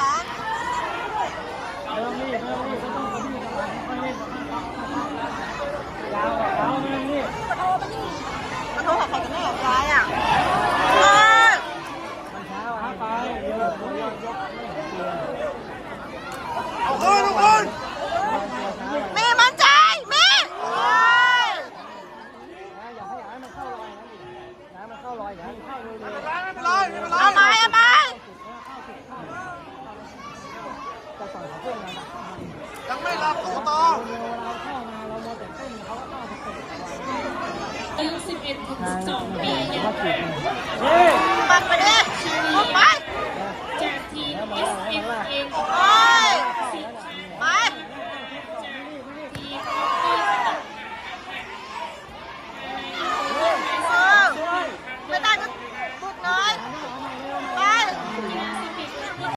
ມາໂທຫາໃຜກັນແນ່ ຢາຍອະ ເອີຍ ເອົາຄືນ ເອົາຄືນ ແມ່ໝັ້ນໃຈ ແມ່ ໂອ້ຍ ເອົາໃໝ່ ເອົາໃໝ່ ຍັງໄມ່ຮັບ ສູ້ຕໍ່ ອາຍຸສິບເອັດເຖິງສິບສອງປີ ຍັງ